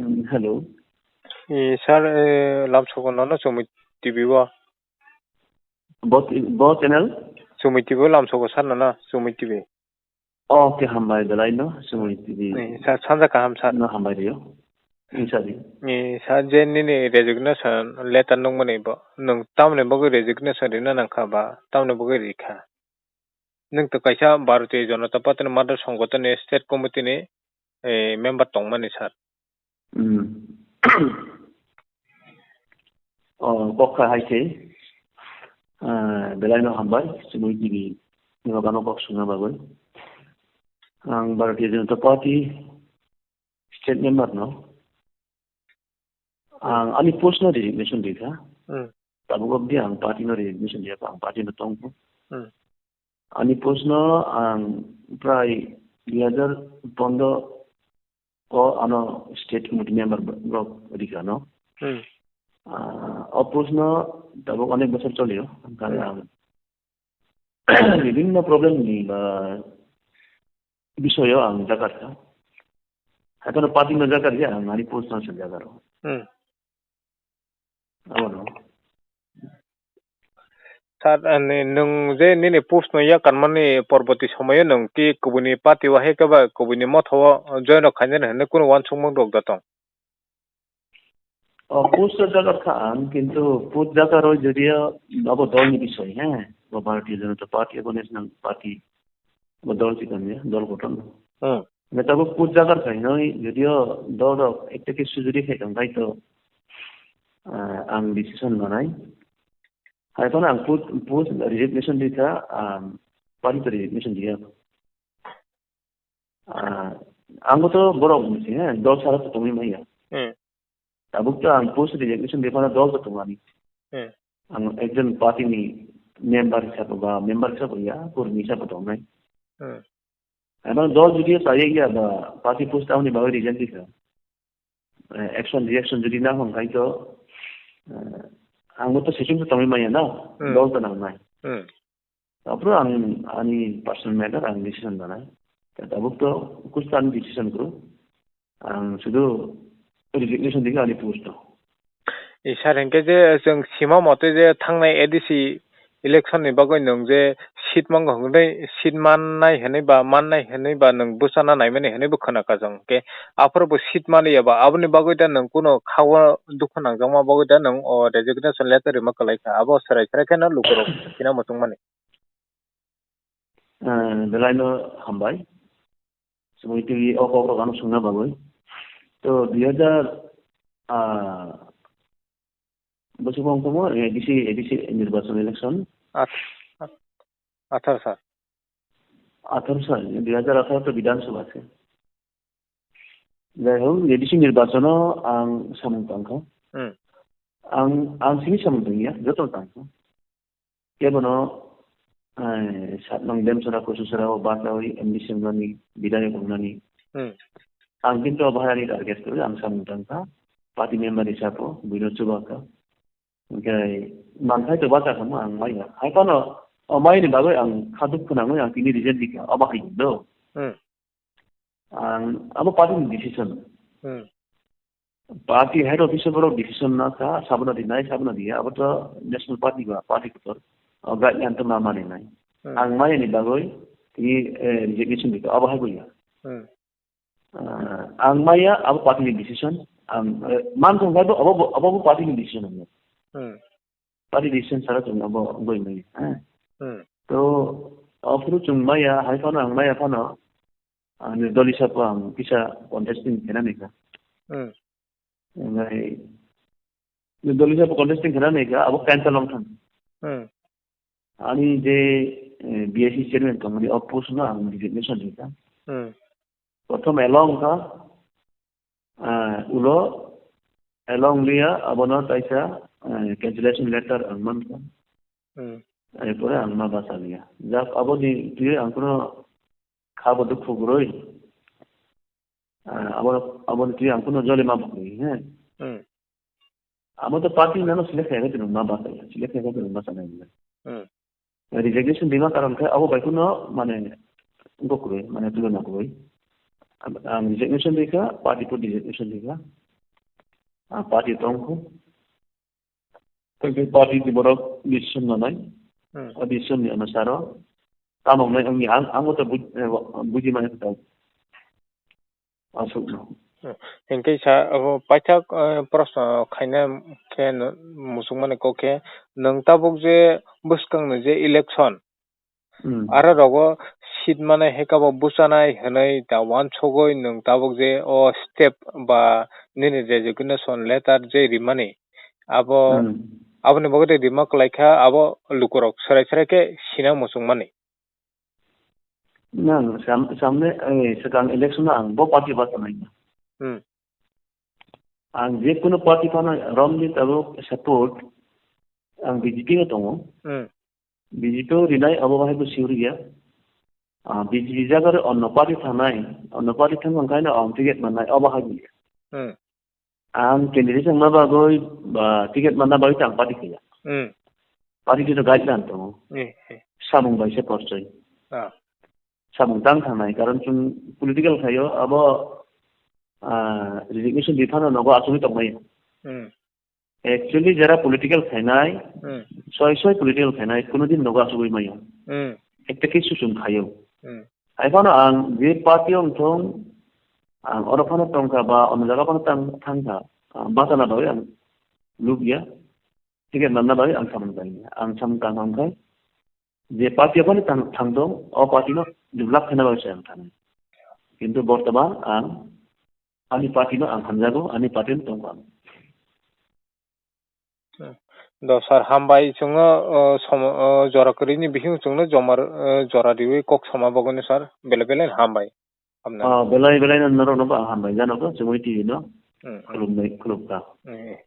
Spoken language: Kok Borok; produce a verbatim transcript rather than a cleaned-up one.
Hello. Eh, sir, eh, lamsogo nono Chumui T V o. Bo, bo channel? Chumui T V o lamsogo sir nono, Chumui T V. Okay, hambai belai no, Chumui T V. Eh, sir, sanja kaham, sir. No hambai rio. Insadi. Eh, sir, je nini resignation letter nungmani bo, nung tamni bagwi resignation rina nangkha ba, tamni bagwi rikha? Nwng to kaisa Bharatiya Janata Party ni Mother Songothan ni State Committee ni, eh, member tongmani, sir. Hmm. Oh, kok kha hai se. Ah, belai no hambai, Chumui T V ni bagano kok sungna bagwi. Ang Bharatiya Janata Party state member no. Ang ani post no resignation rikha. Hmm. Tabuk obdi ang party no resignation rikha, ang party no tongkha. Hmm. Ani post no ang prai dui hajar pondro o ano state committee member rok rikha no. Hmm. Ah, o post no tabuk onek bosor cholio. Ang kha Hmm. ang bibhinno problem ni ba bisoyo ang jakarta. Haikhe party no jakarya ang ani post no se jakaro. Hmm. Abono. Sir, ani nwng je nini post no yakarmani porborti somoyo nwng ki kubuni party o hai khe ba kubuni motha o join rok khainani hwnwi kunu uansukmung rok da tong? O, post o jaga kha ang, kintu post jaga rw jodio abo dol ni bisoi, he, bo Bharatiya Janata Party, abo National Party, bo dol chikon ya, dol gothon. Hmm. Neta bo post jaga kha hinoi, jodio dol rok ekta ke sujuri khai tong khai to, ah, ang decision manai. Hai phano ang post, post resignation di kha, ah, party to resignation di ya. Ah, ang bo to borok ni se, he, dol sara to tongwi maya. Hmm. Tabuk to ang post resignation bepar dol to tongani. Hmm. Ang ekjon party ni member hisab ba member hisab ya, kurmi hisab tongnai. Hmm. Ang dol jodi saya ya ba party post amni bagwi resign dikha. Eh, action reaction jodi na hon khai to, eh, ang bo to session to tongwi maya na, Hmm. Dol to nangnai. Hmm. Apro ang ani personal matter ang decision lanai. Tabuk to kuch to ani decision kru. Ang sudu resignation dikha ani post to. Isar hingke je chwng sima mote je thangnai A D C election ni bagwi nwng je seat mango hwnwi seat mannai hwnwi ba mannai hwnwi ba nwng bwchana naimani hwnwi bo khwna kajang hwnkhe aphuru bo seat maliya ba aboni bagwi da nwng kuno khao dukhu nangjakma bagwi da nwng o resignation letter rima kwlai kha abo swrai swrai kheno lukurok sina muchungmani. Eh, belai no hambai. Chumui T V o kok rok ano sungna bagwi. To dui hajar, ah, bosong bong tongmo, eh, A D C, A D C nirbachon election. At-, at-, atharo sal. Atharo sal, dui hajar atharo to Bidhan Sabha se. Jai hok, A D C nirbachono ang samung tangkha. Hmm. Ang, ang simi samung tangya, joto tangkha. Kebono, eh, sat nong Demsara, Kosusara o bachawi M D C wngnani, bidhayok wngnani. Hmm. Ang kintu obo hai ani target kwrwi, ang samung tangkha. Party member hisabo, buino chubakha. Hwnkhe manthai to bacha kha mo ang maya. Hai phano, o mayani bagwi ang kha dukhu nangwi ang tini resign dikha, obo hai do. Hmm. Ang, abo party ni decision. Hmm. Party head office borok decision na kha, sabna di nai, sabna di, abo to national party ba, party kotor. O guideline to ma mani nai. Hmm. Ang maya ni bagwi, tini, eh, resignation dikha, abo hai buya. Hmm. Ah, ang maya, abo party ni decision. Ang, eh, man tong bai bo, abo, abo, abo party ni decision ang. Hmm. Party decision sara chwng abo wngwi maya, eh. Hmm. To, aphuru chwng maya, hai phano ang maya phano, ah, nirdol hisabo ang kisa contesting khainani kha. Hmm. Nai, nirdol hisabo contesting khainani kha, abo cancel wng thang. Hmm. Ani je, eh, B I C chairman tongmani, o post no ang resignation rikha. Hmm. Prothom along kha, ah, ulo along liya, abono taisa, eh, cancellation letter ang mankha. Hmm. Erpore ang ma bacha liya. Jak aboni twi ang kuno khabo dukhu kwrwi. Ah, abo, aboni twi ang kuno jole ma bwkwi, he. Hmm. Amo to party nano select khaikha tini ma basa ya, select khaikha tini ma sanai ya. Hmm. Resignation dima karon khe abo bai kuno mane wngkha kwrwi, mane tulona kwrwi. Ang, ang resignation dikha, party pho resignation dikha. ah, party tongkho. Tei party ni borok decision nanai. Hmm. O decision ni anusaro tamo wngnai wngya ang, ang bo to buj-, eh, buji manya kho. Aswkno. Hmm. Hinkhe sa, abo paithak, eh, proshno khaina khe no-, muchungmani kok khe, nwng tabuk je bwskangni je election, Hmm. aro rogo seat mane heka bo bwchanai hwnwi ta uansugwi nwng tabuk je o step ba nini resignation letter je rimani, abo, Hmm. aboni bagwi de rima kwlai kha, abo lukurok swrai swrai khe sina muchungmani. Nang sam-, samne, eh, swkang election o ang bo party bachanai. Hmm. Ang je kunu party phano romni tabuk support ang B J P no tongo. Hmm. B J P o rinai abo bahai bo sure ya. Ah, B J P jaga re onno party thanai, onno party thang hwn khaino ang ticket mannai, obo hai ya. Hmm. Ang candidate wngna bagwi ba ticket manna bagwi ang party khaiya. Hmm. Party to guideline tongo. Eh, eh. Samung bai se porchoi. Ah. Samung tang thangnai, karon chwng political khaio, abo, ah, resignation di phano nogo achugwi tongmai. Hmm. Actually, jara political khainai, Hmm. soi soi political khainai, kuno din nogo achugwi maio. Hmm. Ekta khe susum khaio. Hmm. Hai phano ang je party o wngthong, ang oro phano tongkha ba ono jaga phano tang-, thangkha, ah, bachana bagwi ang lubya, ticket manna bagwi ang samung tangya. Ang samung tang hwn khai, je party o phano thang, thangdong, o party no develop khaina bagwi se ang thangnai. Kintu bortoman ang ani party no ang hamjago, ani party no tongkha ang. Hmm. Do sir, hambai chwngno, o, somo-, o, jora kwrwini bising chwngno jomar, o, jora riwi kok sama bagwino sir, belai belai hambai. Hamnai. Ah, belai belai no norok no bo ang hambai jano ko chumui T V no Hmm. khulumnai khulumkha. Eh,